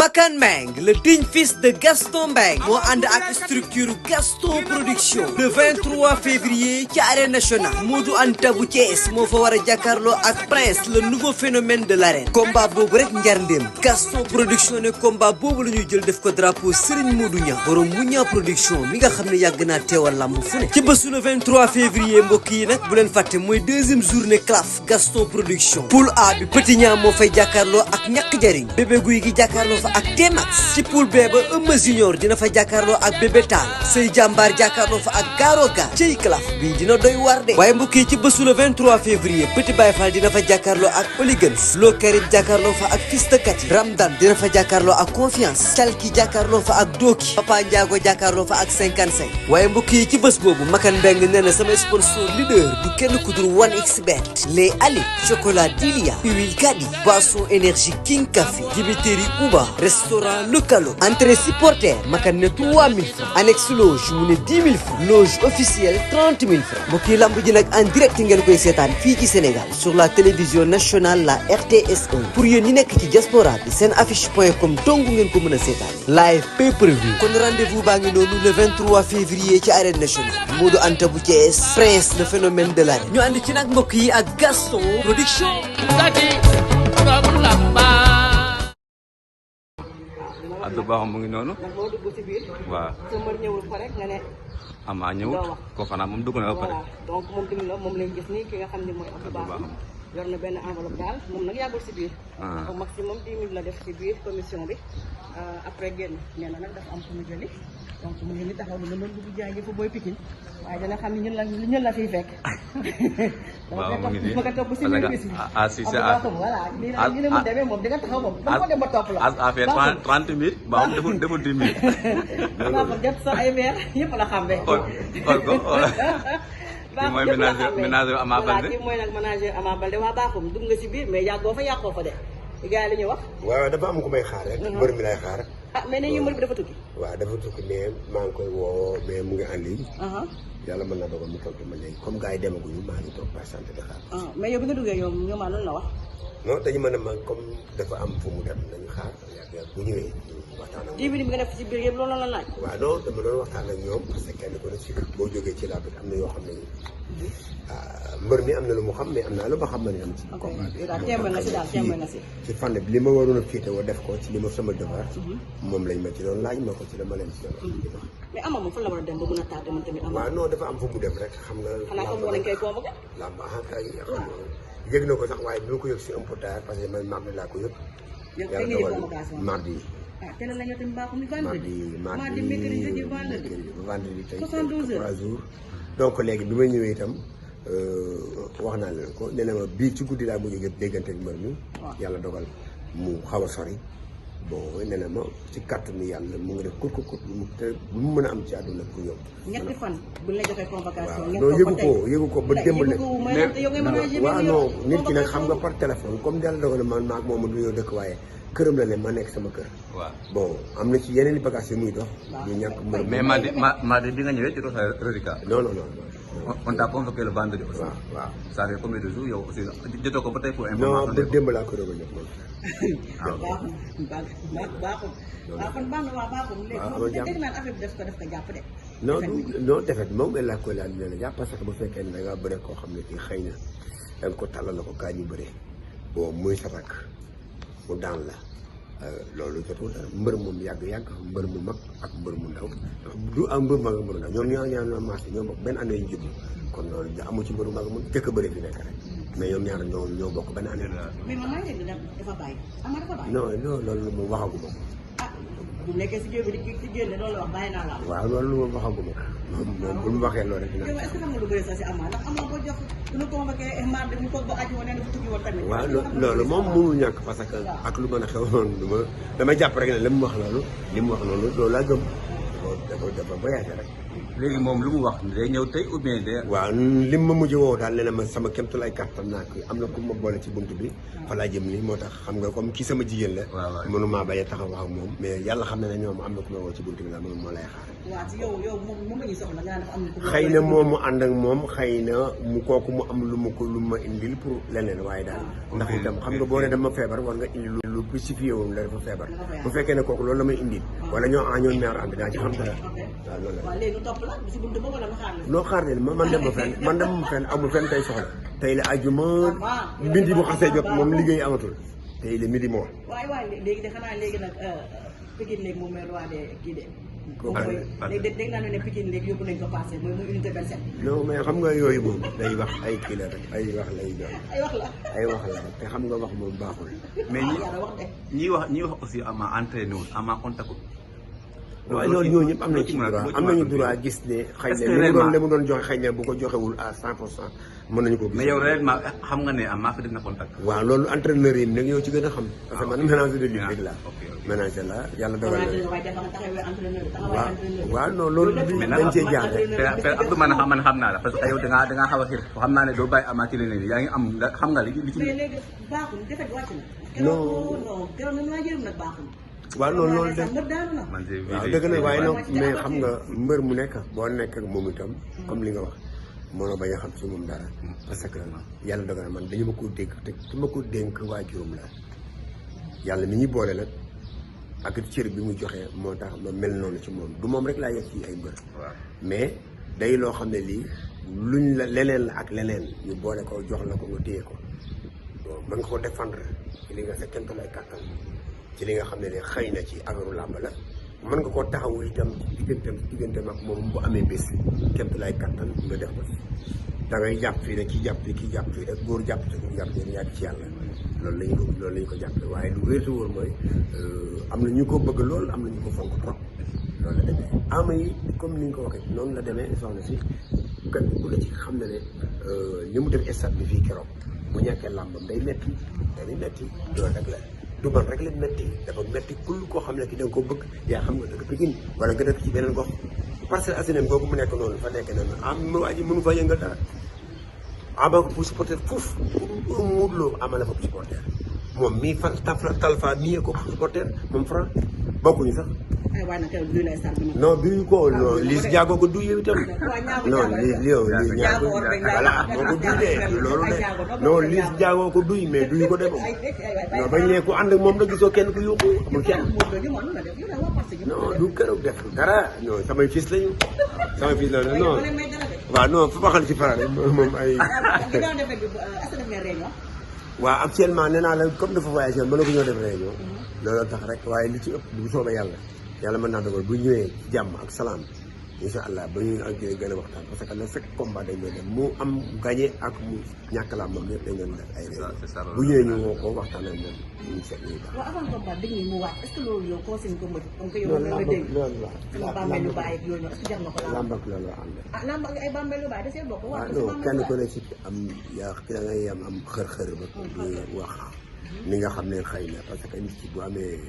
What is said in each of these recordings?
Makan Meng, le digne fils de Gaston Mbengue moo ànd ak structure Gaston Production le 23 février ci arène nationale Modou Anta bu Thiès moo fa war a jàkkaarloo ak Prince le nouveau phénomène de l'arène combat boobu rek njarndéem Gaston Production ne combat boobu la ñuy jël def ko drapeau Serigne Modou Niang borom mu Niang Production mi nga xam ne yàgg naa teewal lamb fu ne ci bésu le 23 février mbokk yi nag bu leen fàtte mooy deuxième journée CLAF Gaston Production poule A bi Petit Niang moo fay jàkkaarloo ak ñàkk jariñ bébé guy gi jàkkaarloo fa ak T-Max ci poule B ba Eumeu Junior dina fa jàkkaarloo ak bébé Tall Sey Jàmbaar jàkkaarloo fa ak Garo Ga ciy CLAF bii dina doy war de waaye mbokk yi ci bésu le 23 février Petit Baye Fall dina fa jàkkaarloo ak Oligans Lo Karim jàkkaarloo fa ak Fils de Kati Ramdan dina fa jàkkaarloo ak Confiance Calki jàkkaarloo fa ak Doki Papa Ndiago jàkkaarloo fa ak 55 waaye mbokk yi ci bés boobu Makan Mbengue nee na sama sponsor leader du kenn ku dul 1xBet les Ali chocolat Dilia huile Kadi boisson énergie King Café dibiteri Uba restaurant Localo entrée supporter Makan ne 3000 francs annexe loge mu ne 10 000 francs loge officielle 30 000 francs mbokk yi lamb ji nag en direct ngeen koy seetaan fii ci Sénégal sur la télévision nationale la RTS1 pour yéen ñi nekk ci diaspora bi seen affiche.com dong ngeen ko mën a seetaan live pay per view kon rendez-vous baa ngi noonu le 23 février ci arène nationale Modou Anta bu Thiès Prince le phénomène de l'arène ñu ànd ci nag mbokk yi ak Gaston Production Abdou Ba mu ngi noonu. ndax boo dugg ci biir. waaw sa mbër ñëwul fa rek nga ne. Ama ñëwut ko xanaa moom dugg na ba pare. donc moom tamit la moom lañ gis nii ki nga xam ne mooy Abdou Ba yor na benn enveloppe daal moom nag yàggul si biir. au maximum 10 000 la def si biir commission bi après génn nee na nag dafa am fu mu jëli donc mu ngi ni taxaw ni mën dugg jaay fa booy Pikine waaye dana xam ne ñun la fiy fekk. waaw mu ngi nii bëgg a topp si biir bis bi. si sa voilà ñu ne mu demee moom di nga taxaw moom dama ko dem ba topp la. affaire 30 000 ba am deful 10 000. waaw kon jot sa ay weer yëpp la xam ne. xool ko kii mooy ménager Ama Baldé kii mooy nag ménager Ama Baldé waa baaxum dugg nga si biir mais yàggoo fa yàqoo fa de gars yi la ñuy wax. waaw dafa am ku may xaar rek. mbër mi lay xaar. ah mais nee ñu mbër bi dafa tukki. waaw dafa tukki mais maa ngi koy woo mais mu ngi en ligne. yàlla mën na dogal mu tontu ma léegi comme gars yi demaguñu maa ngi toog patienté di xaar. mais yow bi nga duggee yow ñoom loolu la wax. non dañu mën a man comme dafa am fu mu dem nañu xaar yàgg bu ñëwee waxtaan ak bi nga def ci biir yëpp loolu la laaj. waaw non dama doon waxtaan ak ñoom parce que kenn ku ne si boo jógee ci laa am na yoo xam ne mbër mi am na lu mu xam mais am naa lu ma xam ne am ci combat bi téeméer nga si ci fànn bi li ma waroon a féetewoo def ko ci li ma sama devoir moom lañ ma ci doon laaj ma ko ci dama leen ci doon di wax mais Ama moom fan la war a dem ba mën a tardé man tamit waaw non dafa am fu mu dem rek xam nga xanaa comme moo lañ koy convoqué làmb kay xam nga yëg na ko sax waaye bi ma ko yëg si un peu tard parce que man mardi laa ko yëg yàlla dogal mardi teel la ñu tamit baaxul ni mardi mercredi vendredi tey 72 heures 3 jours donc léegi bi ma ñëwee itam wax naa leen ko nee na ma bii ci guddi laa mujj a déggante ak mbër mi yàlla dogal mu xaw a sori bon nee na ma ci kàttanu yàlla mu ngi def kut lu mu mën a am ci àdduna pour ñoom. ñetti fan buñ la joxee convocation. non yëgu ko ba démb ne. waaw non nit ki nag xam nga par téléphone comme yàlla dogal na man maag moom du ñëw dëkk waaye këram la ne ma nekk sama kër. waaw bon am na ci yeneen i bagages yu muy dox. ñu ñàkk mbër mais bi nga ñëwee ci doon reliquat. non. on t'a convoqué le vendredi aussi. waaw ça fait combien de jours yow aussi jotoo ko ba tey pour information. non ba démb laa ko doog a jot moom. baaxul. waaw kon baax na waaw baaxul. léegi dégg naa affaire bi def ko jàpp de. non defet moom el laa koy laal dina la jàpp parce que bu fekkee ne da ngaa bëre koo xam ne kii xëy na da nga ko tàllal la ko kaa ñu bëre bon muy satak mu daan la loolu jotul dara mbër moom yàgg mbër mu mag ak mbër mu ndaw du am mbër mag ak mbër ndaw ñoom ñoo marché ñoo bokk benn année yu judd kon loolu amu ci mbëru mag mu jëkk a bëri fi nekk rek mais ñoom ñaar ñoo bokk benn année mais man maa ngi dégg dafa bàyyi Ama dafa bàyyi non loolu moom waxaguma ko bu nekkee si géew bi di génne loolu wax bàyyi naa la waaw loolu moom waxaguma ko moom bu mu waxee loolu rek dina est-ce que xam nga lu bëri sax si Ama ndax Ama boo jox duñu convoqué mardi mu toog ba aju woon ne dafa tukki woon tamit waaw loolu moom mënul ñàkk parce que ak lu mën a xew noonu damay jàpp rek ne li mu wax loolu loolu laa gëm dafa voyagé rek léegi moom lu mu wax day ñëw tey ou bien day. waaw lim ma mujj woo daal nee na ma sama kéemtu lay kàttan naa ko am na ku ma boole ci buntu bi. fa laa jëm nii moo tax xam nga comme kii sama jigéen la. waaw mënuma bañ a taxaw wax ak moom mais yàlla xam na ne ñoom am na ku ma woo ci buntu bi daal moom moo lay xaar. waaw ci yow moom la ñuy soxla nga dafa am na ku xëy na moom mu ànd ak moom xëy na mu kooku mu am lu ma indil pour leneen waaye daal. ndax itam xam nga boo ne dama feebar war nga indi lu justifié woon la dafa feebar bu fekkee ne kooku loolu la may indi wala ñoo ñaar ànd naa ci xam dara waaw loolu la. waaw léegi topp la si buntu ba wala nga xaar la. noo xaar leen man dem ma fenn amul fenn tey soxla tey la àjjuma midi bu xasee jot moom liggéey amatul tey la midi moo. waaye léegi de xanaa léegi nag Pikine léegi moom mooy roi de kii de. léegi dégg naa ne Pikine léegi yóbbu nañ ko passé mooy unité 27. non mais xam nga yooyu moom day wax ay kii la rek ay wax lay doon. ay wax la te xam nga wax moom baaxul. mais ñi wax aussi ama entraîné wul ama contact. waaw loolu ñooñu ñëpp am nañ ci droit am nañu droit gis ne xëy na li mu doon joxe xëy na bu ko joxewul à 100% mën nañu ko gis. mais yow réellement xam nga ne Ama fi def na contact. waaw loolu entraîneur yi nag yow ci gën a xam. parce que man ménager de lutte rek la ménager la yàlla dogal na. waaw non loolu dañ cee jaar rek. Père Abdou man xam naa la parce que yow da ngaa xaw a xiir xam naa ne doo bàyyi Ama ci leneen yaa ngi am xam nga li ci. mais léegi baaxul defet wàcc na. non keroog nag maa jël nag baaxul. waaw loolu de waaw dëgg na waaye nag mais xam nga mbër mu nekk boo nekk ak moom itam comme li nga wax mënoo bañ a xam ci moom dara parce que yàlla dogal na man dañu ma ko dénk te ki ma ko dénk waajuram la yàlla mi ñuy boole nag ak cër bi mu joxe moo tax ma mel noonu ci moom du moom rek laa yegg ci ay mbër mais day loo xam ne lii luñ la leneen la ak leneen ñu boole ko jox la ko nga téye ko mën nga ko défendre ci li nga sa kenn lay kàttan ci li nga xam ne ne xëy na ci affaire làmb la mën nga koo taxawu itam digganteem ak moom bu amee bés képp lay kattan nga def ko da ngay jàpp fii rek kii jàpp fii rek góor jàpp ci góor jàpp ci yàgg ci yàlla loolu lañu ko jàppale waaye lu wér te wóor mooy am na ñu ko bëgg lool am na ñu ko fonk trop loolu la demee ama yi comme ni nga ko waxee noonu la demee soxna si kat bu la ci xam ne ne li mu def stade bi fii keroog bu ñàkkee làmbam day metti loolu rek la du man rek la metti dafa metti kul koo xam ne ki da nga ko bëgg yaa xam nga dëkk Pikine wala nga dëkk ci beneen gox Parcelles Assainies googu mu nekk noonu fa nekk noonu waa ji mënu fa yëngal dara ama ko pour supporter foofu Modou Lo ama la fa pour supporter moom mii Talfa mii ko pour supporter moom Franc bokkuñu sax non duy ko non Liss Ndiago ko duy yow itam non Liss Ndiago voilà moo ko duy de loolu de non Liss Ndiago ko duy mais duy ko de moom non bañ ne ku ànd ak moom la gisoo kenn ku yuuxu amul kenn non du keroog def dara non samay fils lañu non waaw non fa waxal ci Fra moom ay waaw actuellement nee naa la comme dafa voyagé mën na ko ñoo def réunion looloo tax rek waaye li ci ëpp bu soobee yàlla mën naa dogal bu ñëwee jàmm ak salaam incha allah ba ñu gën a waxtaan parce que le fekk combat dañ doon dem mu am gagné ak mu ñàkk laa moom yëpp dañ doon def ay réunion bu ñëwee ñu woo ko waxtaan ak moom ñu seet ñuy baax. waaw avant combat dégg nga mu waat est-ce que loolu yow conseil ko mbëj comme que yow la nga dégg sama bàmmeelu baay ak yooyu est-ce que jar na ko lamb ak loolu ànd lamb ak ay bàmmeelu baay da see bokk waaw non kenn ku ne ci am yaa ki da ngay am xër-xër ba di wax ni nga xam ne xëy na parce que nit ki bu amee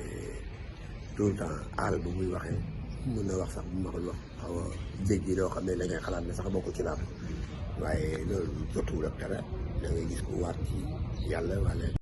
tout le temps aal bu muy waxee mën na wax sax bu ma ko wax xaw a jéggi loo xam ne da ngay xalaat ne sax bokk ci làmb waaye loolu jotuwul ak dara da ngay gis ko waat ci yàlla wala